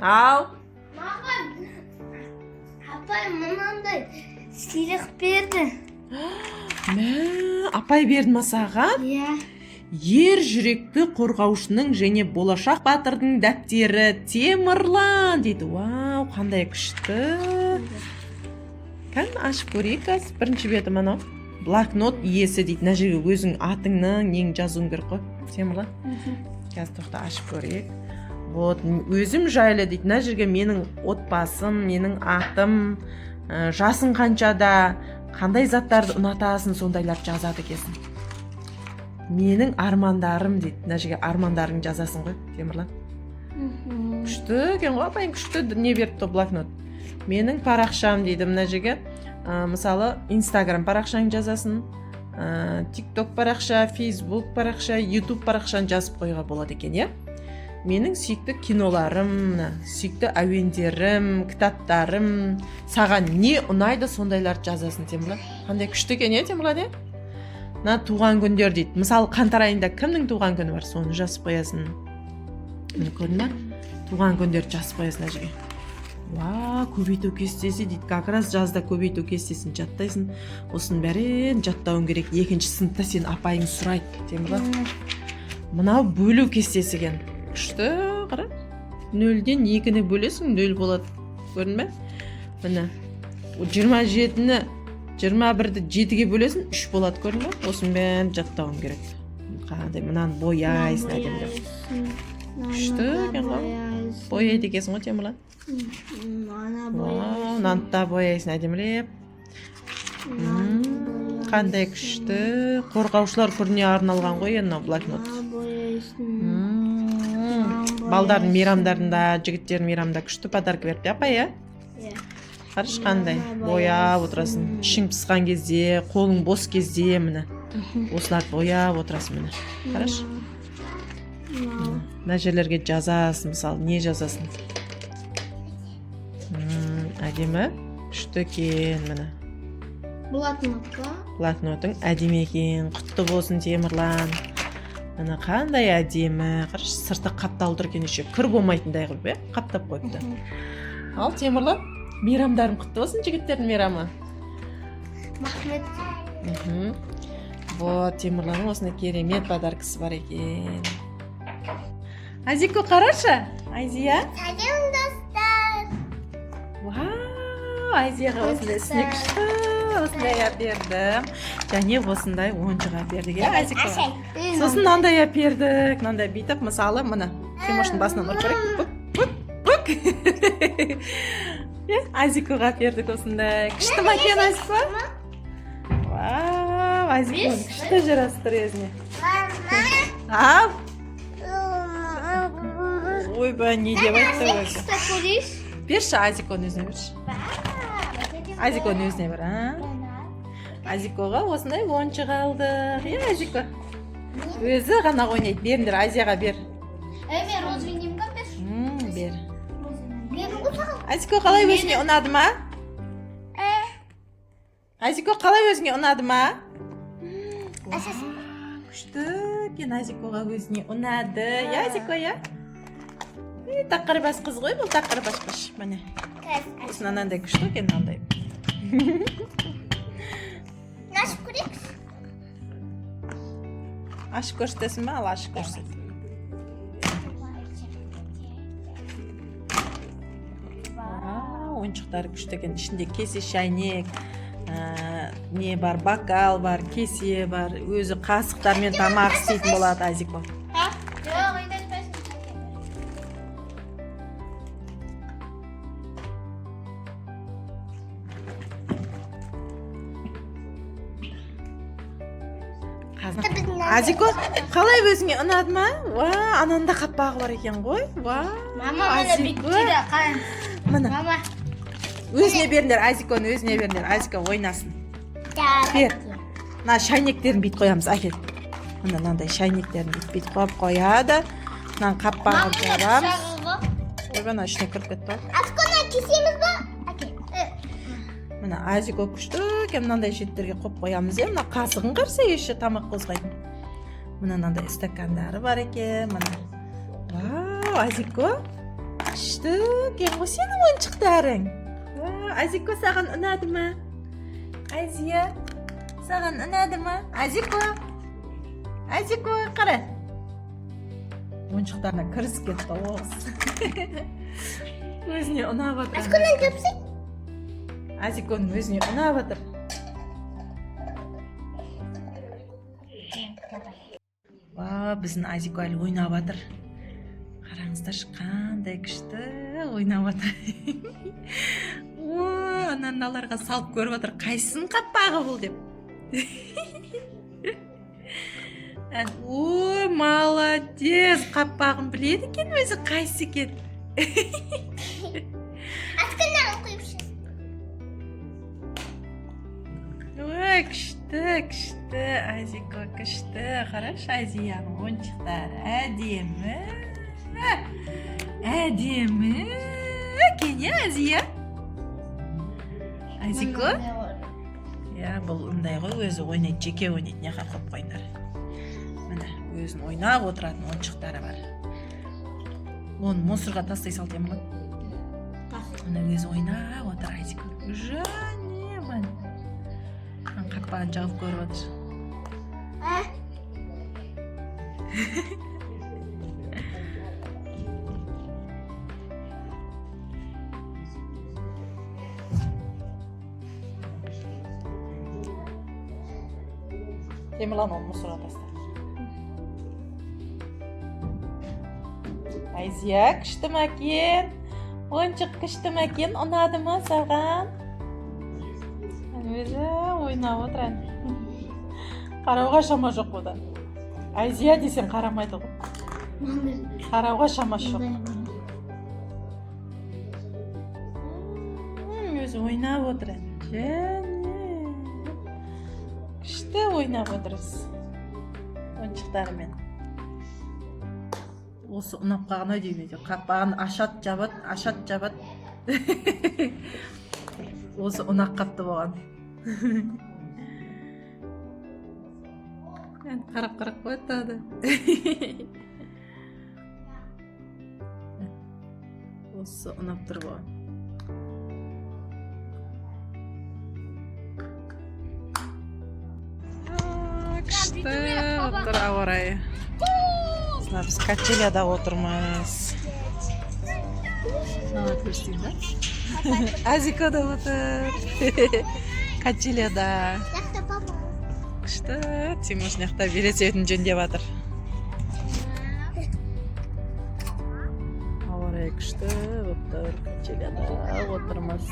Ал. Маған апай мынандай сыйлық берді. Мә, апай берді ма саған? Иә. Ер жүректі қорғаушының және болашақ батырдың дәптері, Темірлан дейді. Вау, қандай күшті! Кәне, ашып көрейік қазір. Бірінші беті мынау, блокнот иесі дейді. Мына жерге өзің атыңның неңді жазуың керек қой, Темірлан. Қазір, тоқта, ашып көрейік. Вот, өзім жайлы дейді. Мына жерге менің отбасым, менің атым, жасың қаншада, қандай заттарды ұнатасың, сондайларды жазады екенсің. Менің армандарым дейді. Мына жерге армандарыңды жазасың ғой, Темірлан. Күшті екен ғой, апайың күшті не беріпті, блокнот. Менің парақшам дейді. Мына жерге мысалы, Инстаграм парақшаңды жазасың, Тик Ток парақша, Фейсбук парақша, Ютуб парақшаны жазып қоюға болады екен, иә. Менің сүйікті киноларым, мына сүйікті әуендерім, кітаптарым, саған не ұнайды, сондайларды жазасың, Темірлан. Қандай күшті екен, иә, Темірлан, иә? Мына туған күндер дейді. Мысалы, қаңтар айында кімнің туған күні бар, соны жазып қоясың. Міне, көрдің ба, туған күндерді жазып қоясың мына жерге. Уа, көбейту кестесі дейді. Как раз жазда көбейту кестесін жаттайсың. Осының бәрін жаттауың керек, екінші сыныпта сен апайың сұрайды, Темірлан. Мынау бөлу кестесі екен, күшті. Қара, нөлден екіні бөлесің, нөл болады, көрдің бе? Міне, 27-ні, 21-ді жетіге бөлесің, үш болады, көрдің бе? Осының бәрін жаттауың керек. Қандай, мынаны бояйсың әдемілеп. Күшті екен ғой. Бояйды екенсің ғой, Темірлан. Мана. Вау, мынаны да бояйсың әдемілеп. Қандай күшті! Қорғаушылар күніне арналған ғой енді мынау блокнот. Бояйсың. Балдардың мейрамдарында, жігіттердің мейрамында күшті подарка беріпті апай, иә. Иә. Қарашы, қандай бояп отырасың. Ішің пысқан кезде, қолың бос кезде, міне, осыларды бояп отырасың. Міне, қарашы, мына жерлерге жазасың. Мысалы, не жазасың? Әдемі, күшті екен, міне. Блокнот па? Блокнотың әдемі екен. Құтты болсын, Темірлан! Міне, қандай әдемі, қарашы, сырты қапталып тұр екен, еще кір болмайтындай қылып, иә, қаптап қойыпты. Ал, Темірлан, мейрамдарың құтты болсын, жігіттердің мейрамы! Рахмет. Вот, Темірланның осындай керемет подаркасы бар екен. Азико, қарашы, Айзия! Сәлем, достар! Вау, Айзияға осындай үстіне күшті осындай әпердім және осындай ойыншық әпердік, иә, Айзико? Сосын мынандай әпердік, мынандай бүйтіп, мысалы, міне, Тимоштың басынан ұрып көрейік. Пук, пук, пук, иә. Азикоға әпердік осындай. Күшті ма екен, Азико? Вау, Азиконың күшті жарасып тұр өзіне. Ал, ойбай, не деп айтты өзі? Көрейік. Берші, Азиконың өзіне берші. Азиконың өзіне бер. А, Азикоға осындай ойыншық алдық, иә. Азико өзі ғана ойнайды. Беріңдер, Азияға бер. Эй, мен розовый немге берші. Бер. Бердің ғой саған. Азико, қалай, өзіңе ұнады ма? Азико, қалай, өзіңе ұнады ма? Уа, күшті екен! Азикоға өзіне ұнады, иә, Азико, иә? Е, тақырбас қыз ғой бұл, тақырбас қыз. Міне, осыны анандай күшті екен, мынандай. Ашып көрейікші. Ашып көрсетесің ба? Ал, ашып көрсет. Вау, ойыншықтары күшті екен. Ішінде кесе, шәйнек, не бар, бокал бар, кесе бар, өзі қасықтармен тамақ істейтін болады Азико. Жоқ, үйретпесін. Азико, қалай, өзіңе ұнады ма? Уа, ананың да қаппағы бар екен ғой. Уа! Мама, міне, Азико. бүйтті, қараңыз. Міне. Мама. Өзіне беріңдер, Азиконы өзіне беріңдер, Азико ойнасын. Бер. Мына шәйнектерін бүйтіп қоямыз, әкел. Міне, мынандай шәйнектерін бүйтіп, бүйтіп қойып қояды. Мынаның қаппағын жабамыз. Ойбай, мына ішіне кіріп кетті ғой. Азиконы кесеміз ба? Әке. Міне, Азико күшті екен. Мынандай шеттерге қойып қоямыз, иә. Мына қасығын қараса, еще тамақ қозғайтын. Міне, мынандай стакандары бар екен, міне. Вау, Азико. Күшті екен ғой сенің ойыншықтарың. Азико, саған ұнады ма? Азия, саған ұнады ма? Азико, Азико, қара, ойыншықтарына кірісіп кетті ғой, өзіне ұнап жатыр. Азиконы жапсай. Азиконың өзіне ұнап жатыр. Уа, біздің Азико әлі ойнап жатыр. Қараңыздаршы, қандай күшті ойнап жатыр. О, ана мыналарға салып көріп жатыр, қайсысының қаппағы бұл деп. Ой, молодец, қаппағын біледі екен өзі, қайсысы екен. Азиконы қойып. Ой, күшті, күшті, Азико, күшті. Қарашы, Азияның ойыншықтары әдемі. Әдемі екен, иә, Азия? Азико? Иә, бұл мындай ғой, өзі ойнайды, жеке ойнайды, мына жаққа қойып қойыңдар. Міне, өзін ойнап отыратын ойыншықтары бар. Оны мусорға тастай сал, Темірлан. Міне, өзі ойнап отыр Азико. Және міне. Қақпағын жауып көріп отыр. А? Темірлан, оны мусорға таста. Айзия, күшті ма екен? Ойыншық күшті ма екен? Ұнады ма саған? Өзі ойнап отыр әне. Қарауға шама жоқ бұда. Айзия десең, қарамайды ғой. Қарауға шамасы жоқ. Өзі ойнап отыр әне. Және күшті ойнап отырсыз ойыншықтарымен. Осы ұнап қалған ау деймін әйтеуір. Қақпағын ашады, жабады, ашады, жабады. Осы ұнап қапты бұған. Енді қарап қарап қояды тағы да. Осы ұнап тұр бұған. Күшті болып тұр ауа райы. Мына біз качеляда отырмыз. Мына көрсетейін ба? Азико да отыр качеляда. Жақта папа. Күшті. Тимур мына жақта велосипедін жөндеп жатыр. Ауа райы күшті болып тұр, качеляда отырмыз.